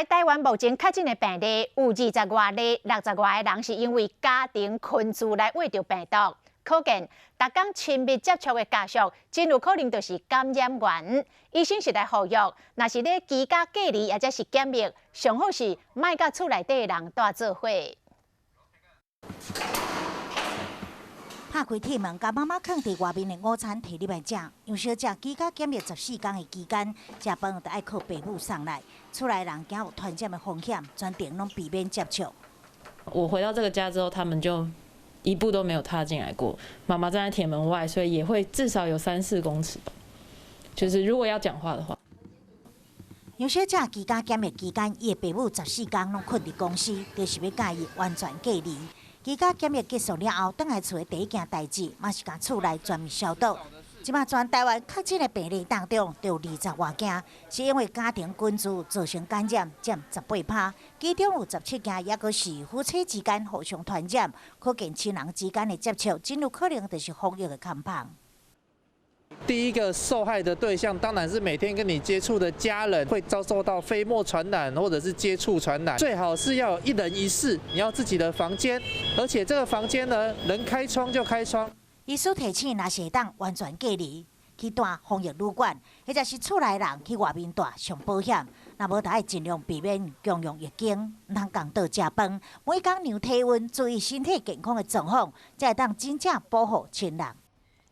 台灣目前確診的病例有20外例，60外个人是因為家庭群聚來秽著病毒。可見，逐工親密接觸的家屬，真有可能就是感染源。醫生是來呼籲，若是咧居家隔離，或者是檢疫，上好是莫佮厝內底的人蹛做伙。拍開鐵門，共媽媽囥佇外面的午餐提入來食。楊小姐居家檢疫14天的期間，食飯就愛靠爸母送來，厝內人驚有傳染的風險，全程攏避免接觸。我回到這個家之後，他們就一步都沒有踏進來過。媽媽站在鐵門外，所以也會至少有3、4公尺吧。就是如果要講話的話。楊小姐居家檢疫期間，伊的爸母14天攏睏佇公司，就是欲共伊完全隔離。居家檢疫結束了後，轉來厝的第一件代誌，嘛是共厝內全面消毒。這擺全台灣確診的病例當中，就有20外件，是因為家庭群聚造成感染，佔18趴。其中有17件，猶閣是夫妻之間互相傳染，可見親人之間的接觸，真有可能就是防疫的空縫。第一個受害的對象當然是每天跟你接觸的家人，會遭受到飛沫傳染或者是接觸傳染。最好是要一人一室，你要自己的房間，而且這個房間呢，能開窗就開窗。醫師提醒，若是會當完全隔離，去蹛防疫旅館，或者是厝內人去外面蹛上保險。若無，就愛盡量避免共用浴間，毋通仝桌食飯。每工量體溫，注意身體健康的狀況，才會當真正保護親人。